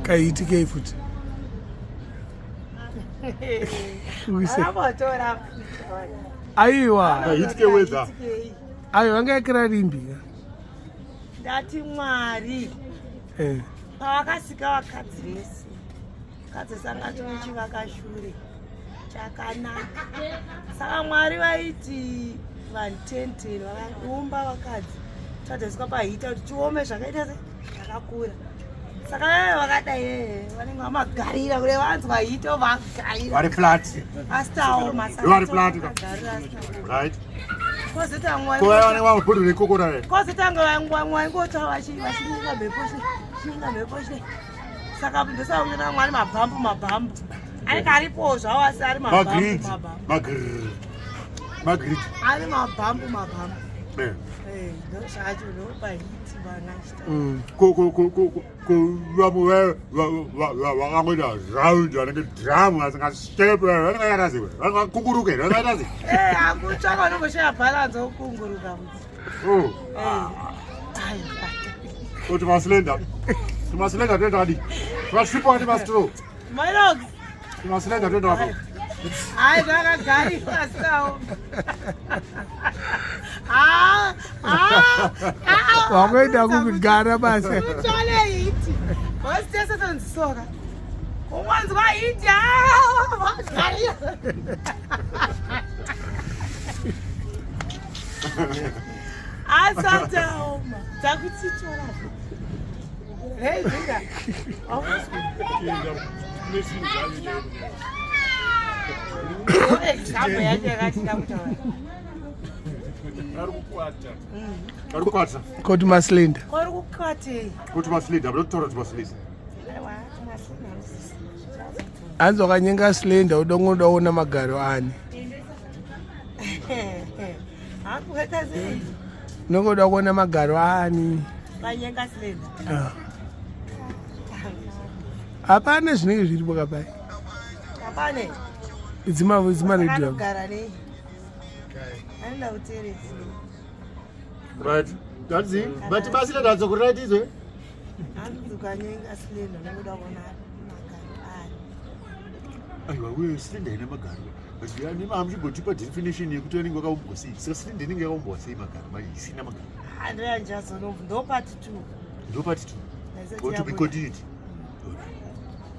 Kaiitikei futi? Aiwa. Kaitike weather. Aiwa vanga yakira rimbi ka. Ndati Mwari. Eh. Pavakasika vakadzi vese. Kadzi sanga tinochivaka shure. Chakanaka. Saka Mwari vaiti vanhu 10 10 vakaumba vakadzi. Tadzoiswa pahita kuti tiome zvakaita se zvakakura. Saka veve vakadai eh, vanenge vamagarira kule vanzwa hita vagarira. Vari flat. Asi taoma saka Vari flat. vakagarira asi taoma. Right. Kozoita Mwari. Ko vane vamwe rekokora here? Kozotanga vaingota vachinyika mhepo chinyika mhepo chi saka ndosaka kunyona mwari mabhambu mabhambu anenge aripowo zvawo asi ari mabhambu Magrid. mabhambu Magrid. Magrid. ari mabhambu mabhambu Eh. Eh, ndozvacho ndopahiti vangachita Ko ko ko ko ko vamwe vakangoita round vanenge drum vasingashape vanenge vakaita sei? Vanenge vakunguruka here? Vanenge vakaita sei? Akutsvaka unomboshaya bhalansi wokunguruka kuti Oh. Aiwa. Ko tumaslender. Tumaslender tunoita kadii? Tumasvipo kati mastro. Mailogs Tumaslender tunoita wapi? Hayi zvakagarirwa asitawo. Wangoenda kugara basa. Kutsvale hiti. Bosi tese tonzisoka. Ungonzwa hiti vagarira. Asati aoma. Dzakutitora. Hey, Zinga. Example yacho yakatida kutaura. Vari kukwata. Ko tumaslender. Kori kukwatei? Ko tumaslender, voda kutaura tumaslender. Aiwa, tumaslender. Hanzi wakanyenga slender udongoda kuona magaro ani. Hakuita sei? Unongoda kuona magaro ani. Kanyenga slender. Ah. Hapana zvinenge zviripo kapai. Hapane. Dzima dzima radio. Anogara nei? Anoda kuteeresa. Right. That's it. But basi ndadzo ku right izwe. Hanzi ukanyenga slender unoda kuona magaro ani. Aiwa we slender ine magaro. But yani hamuchimbotipa definition yekuti anenge wakaumbwa sei. Saka slender inenge yakaumbwa sei magaro? Mari isina magaro. Andrea Njazonovu ndo part 2. Ndo part 2. Go to be continued.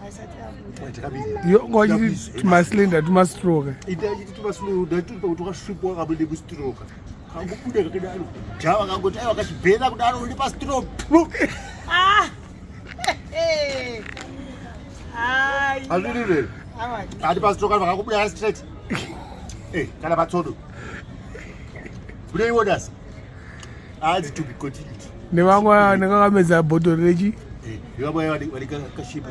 Haisati yabuda. Right, takabira. Yo ngochiti tumaslender tumastroke. Ita chiti tumaslow ndati pakuti wakasvipwa wakabude kustroke. Kangobuda kakadaro. Java kangoti aiwa kachibhera kudaro uri pastroke. Ah! Hey. Ai. Hazvirire. Awa. Ati pastroke vakakubuda straight. Eh, kana patsodo. Bude iwo dasi. Hanzi to be continued. Nevamwe vanenge vakamedza bhodhoro rechi. Eh, vamwe vane kashipa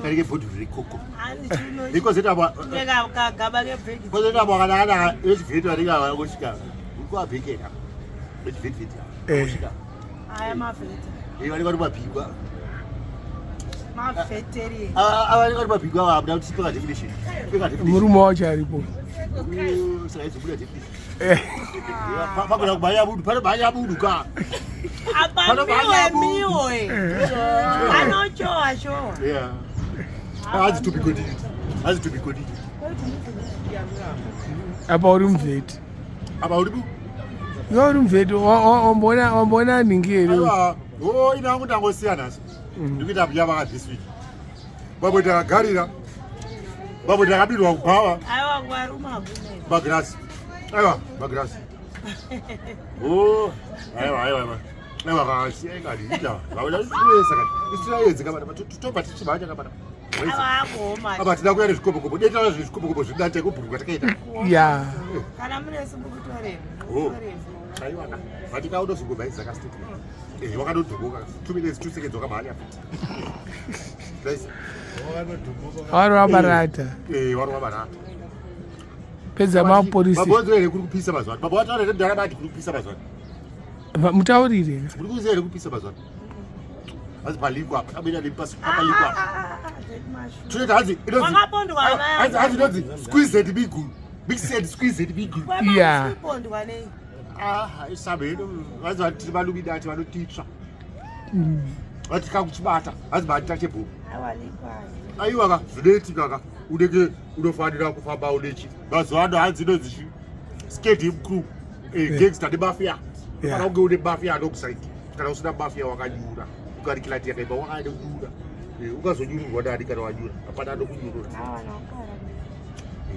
kanenge bhodhoro rekoko. Hanzi chiuno. Ikozoita aba Chine kagaba kebhegi. kozoita aba kana vechivheti vanenge vangosvika. Kuabhekera. Vechivheti. Eh. Kusvika. Aya mavheta. Eh, vanenge vari mabhigwa. Mavheterian. Ava vanenge vari mabhigwa ava hamuna kuti peka definition. Peka definition. Murume wacho aripo. Saka izobuda definition. Eh. Pagona kubhanya budu, panobhanya budu ka. Apa Panobhanya miwe budu. miwe. Anochowa chowa. Yeah. Hanzi to be continued. Hanzi to be continued. Apa uri muvheti. Apa uri bu? Iwe uri muvheti wamboona wamboona nhingi here? Aiwa, oh ina wangu ndangosiya nhasi. Ndikuita mbuya vaka this week. Babo takagarira. Babo takabirwa kubhawa. Aiwa kwaruma hakuna. Magirasi. Aiwa, magirasi. Oh, aiwa aiwa aiwa. Aiwa kasi aikadita. Vakuda kuesa kati. Isiraedze kabata tobva tichibata kabata. Aiwa akuoma. Apa tina kuya nezvikopokopo. Deta zvezvikopokopo zvidate kubhuruka takaita. Ya. Kana mune simbu kutoreva. Oh. Aiwa ka. Vatika unozongobhaisa ka statement. Eh, wakadodhokoka. 2 minutes 2 seconds wakamhanya. Guys, Vari vabarata. eh wari wabarata. Pedza mapolisi. Baba wangu here kuri kupisa mazuva ano. Baba wataura here mudhara bati kuri kupisa mazuva ano. Mutaurire. Kuri kupisa here kupisa mazuva ano. Hanzi palikwa apa. Amene ali pasi palikwa apa. Tunoita hanzi inonzi Wakapondwa Ah, amai hanzi hanzi inonzi squeeze and mingle. Mix and squeeze and mingle. Yeah. Kwepondwa nei? Ah, isabe vanzi vati valumidati vanotitsva. Vati kakuchibata. Hanzi bati tachebhomu. Aiwa ka zvinoitika ka unenge unofanira kufamba unechi mazuva ano hanzi inonzi chi skate crew eh, gangster nemafia kana kunge une mafia anokusaidi kana usina mafia wakanyura ukarikilati yakaipa wakanyura eh, ukazonyururwa nani kana wanyura hapana anokunyurura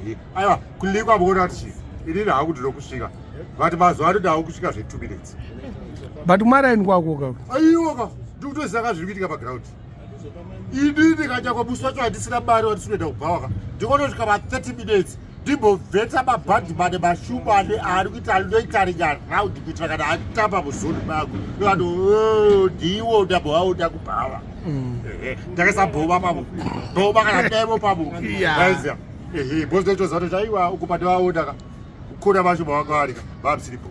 eh, aiwa kulikwa muona kuti chii inini hangu ndinokusvika but mazuva ano ndawo kusvika zve two minutes but kumaraini kwako ka aiwa ka ndikutoziva ka zviri kuitika paground ini ndikanyangwa musi wacho handisina mari wandisi kuenda kubhawa ka ndikonosvika ma 30 minutes ndimbovheta mabhandi mane mashuma ane ari kuita anoita ringa round kuitira kana atamba muzoni mangu ndovano oh, ndiwo ndambovaoda kubhawa mm. ndakaisa bhoma pamo bhoma kana demo pamo aiziva ehe bhozi ndoitoziva kuti aiwa uku pandivaona ka kukona vacho mavakavarika vamusiri bho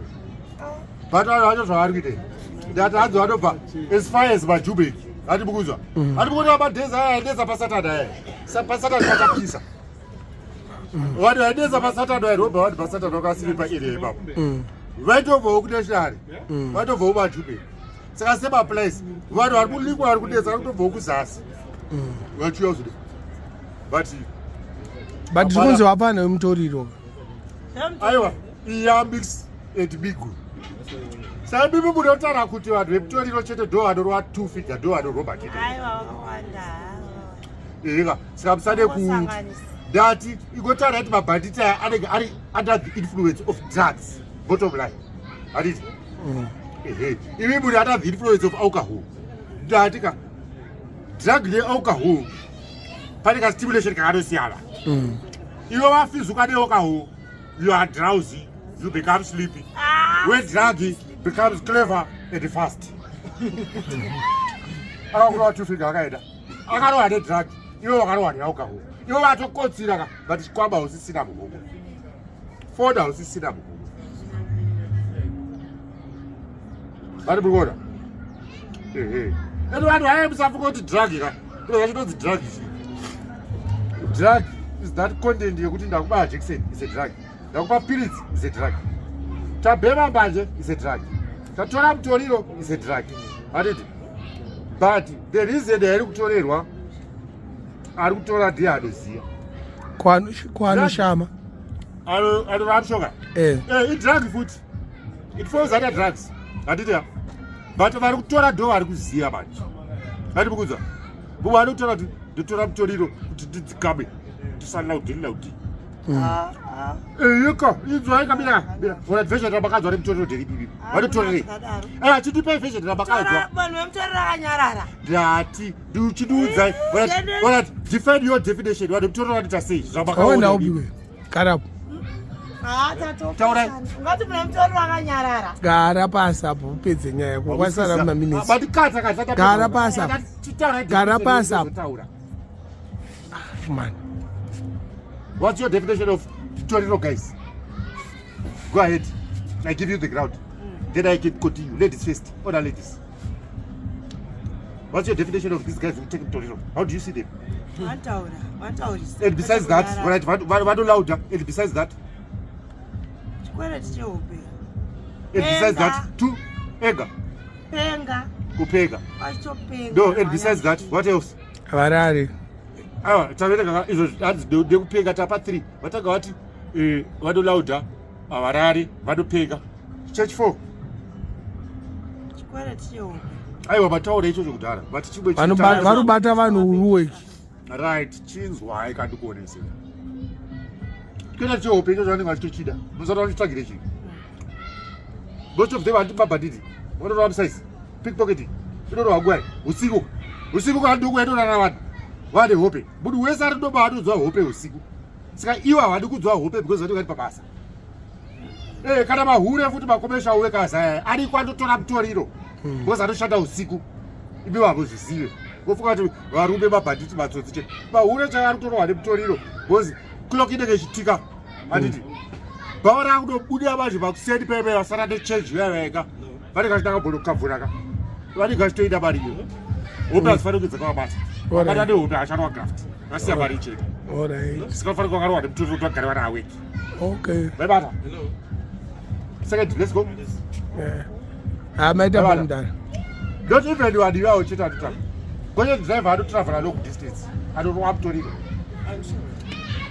but vanhu vacho zvavari kuita ndati hanzi vanobva as far as majubek hati mukunzwa mm. hati mukuona madhezi aya aendesa pasatani aya pasatani patapisa mm. vanhu vaendesa pasatani aya robha vanhu pasatani vakasiri paarea ipapo mm. vaitobvawo kunationary vaitobvawo majubek saka semaplice vanhu vari kulikwa vari kudetsa vari kutobvawo kuzasi vachiuya kuzode but but zvikunzi vapana wemutoriro aiwa iya mix and migu saka mimi munotaura kuti vanhu vemutoriro chete ndo vanorova two figure ndo vanoromba chete eka saka musade ku ndati igotaura kuti mabhanditi aya anenge ari under the influence of drugs bottom line handiti mm. ehe imi muri under the influence of alcohol ndati ka drug nealcohol pane kastimulation kakatosiyana mm. iwe wafizuka nealcohol you are drowsy you become sleepy ah. when drug becomes clever and fast akakurova tufiga akaenda akarohwa nedrug iwe wakarohwa nealcohol iwe watokotsira ka but chikwama hausisina muhomwe foni hausisina muhomwe vari muri kuona ehe ende vanhu vaya musafunga kuti drug ka ndo zvachinonzi drug ichi drug is that content yekuti ndakubaya jackson is a drug ndakupa piritsi is a drug tabhema mbanje is a drug tatora mutoriro is a drug hatiti but the reason yairi kutorerwa ari kutora ndiye anoziva kwaanoshama anorova mushonga eh. Eh, idrug futi it falls under drugs handiti ya but vari kutora ndo vari kuziva manje ati mukudza mumwe anotora kuti ndotora mutoriro kuti ndidzikame ndisalaudi laudi mm. Eyeka, inzwai kabira. Bira. Ora version ramakadzwa remutoriro nderipi bibi. Vanotorerei? Eh, chitipai version ramakadzwa. Vanhu vemutoriro rakanyarara. Ndati, ndichidiudzai. Ora define your definition. Vanhu vemutoriro vanoita sei? Zvamakaona. Upiwe. Gara apo. Ah, Taurai. Ungati mune mutoriro akanyarara. Gara pasi apo upedze nyaya yako. Kwasara maminutes. Batikata kata. Gara pasi apo. Gara pasi apo. Man. What's your definition of toriro, guys? Go ahead. I give you the ground. Then I can continue. Ladies first. Other ladies. What's your definition of these guys who take toriro? How do you see them? And besides that, right, vato louder. And besides that, chikwereti chehope. And besides that, two, ega. Penga. Kupenga. Vachitopenga. No, and besides that, what else? Varari. Awa, taverenga izvo hanzi ndekupenga tapa 3. Vatanga vati eh, vanolauda, havarari, vanopenga. Church 4. Chikwereti chehope. Aiwa vataura ichocho kudhara. Vati chimwe Varubata vanhu uruweki. Right, chinzwai kandikuonesera. Chikwereti chehope ichocho vanenge vachitochida. Musati vachitsvagire chii? Most of them handi mabhanditi. Vanorova musize. Pickpocketing. Inorova nguva usiku. Usiku kana duku yatorara vanhu. Vane hope. Munhu wese ari ndoba anodzwa hope usiku. Saka ivo havadi kudzwa hope because vanenge vari pabasa. Eh, kana mahure futi makomesha uwe kaza ariko anotora mutoriro. Because anoshanda usiku. Imi vavozvizive. Vofunga kuti varume mabhanditi matsotsi chete. Mahure chaiwo ari kutorohwa nemutoriro because clock inenge ichitika. Handiti? Bhawa rakutobuda manje pakuseni pepe vasara nechange uya vega. Vanenge vachida kabonokavhura ka. Vanenge vachitoida mari iyo. Hope hadzifaniri kunge dzakavabata. Vabata nehope hacharwa graft. Vasiya mari chete. Alright. Saka vafanira vakarohwa nemutoriro kuti vagare vari awake. Okay. Vaibata. Second, let's go. Yeah. Ah, maita Vaibata. mudara. Not even vanhu ivavo chete vanotamba. Gonyeti driver anotravela long distance, anorova mutoriro.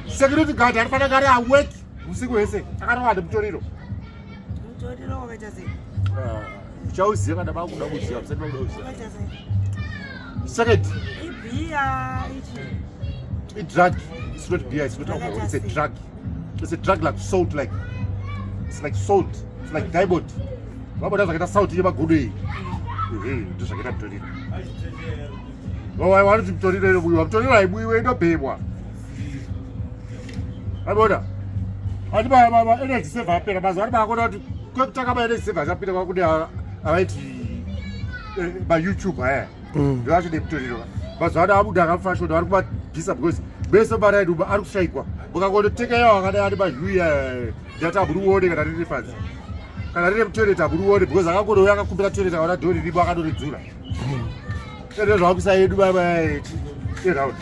Security guard anofanira kunge ari awake usiku hwese, akarova nemutoriro. Mutoriro wakaita sei? Ah, uchauziva kana vakuda kuziva, musati vakuda kuziva. Wakaita sei? Second. Ibhiya ichi. Idrug. It's not beer, it's not alcohol. It's a drug. It's a drug like salt, like it's like salt. It's like diamond. Vabona zvakaita salt yemagodo iyi. Ehe, ndozvakaita mutoriro. Vanoti mutoriro inobuyiwa. Mutoriro haibuyiwe inobhemwa. Vabona? Ati ma energy saver apera mazuva ano maakona kuti kwekutanga ma energy saver achapinda kwakune avaiti eh, ma YouTube aya. Mm. Ndoacho nemutoriro. Mazuva ano abuda akafashoni vari kumabvisa because bese maraini umu ari kushaikwa. Mukangonotenga yawo akadai ane mahuyi aya ndati hamurione kana riri panze. Kana riri mutoilet hamurione because akangonouya akakumbira toilet akaona dhori rimo akadoridzura. Ende zvakuisa yedu baba yeround.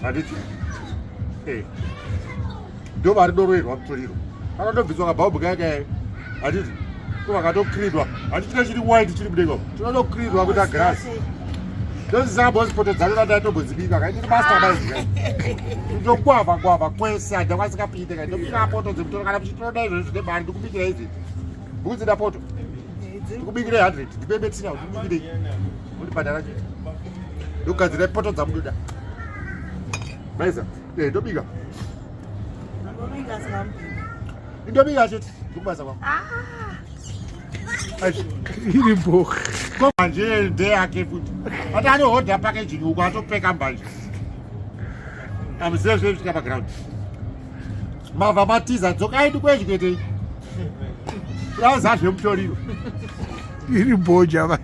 Handiti? Eh. Ndo vari doroerwa mutoriro. Akatobviswa kabhaubhu kaya kaya. Handiti? Ko vakatokridwa. Handiti chine chiri white chiri mudenga. Chinotokridwa kuita grass. Ndozisaka boss poto dzacho ndatombozibika kaiti master mind. Ndokwava kwava kwese handakwanisa kupinda kai. Ndobika poto dzemutoro kana muchitoda izvozvo zvine mari ndikubikira izvi. Mbudzi da poto. Ndikubikire 100 ndipe betsina ndikubikire. Ndibhadhara chete. Ndogadzira poto dzamunoda. Maiza, eh ndobika. Ndobika singamubika. Ndobika chete. Ndikubasa kwangu. Ah! Iri bho. Manje ndeyake futi. Ati anohodha packaging uko atopeka mbanje. Amuzive zvinoitika paground. Mavha matiza dzokai ndikwezvikuitei. Uraza zvemutoriro. Iri bho java.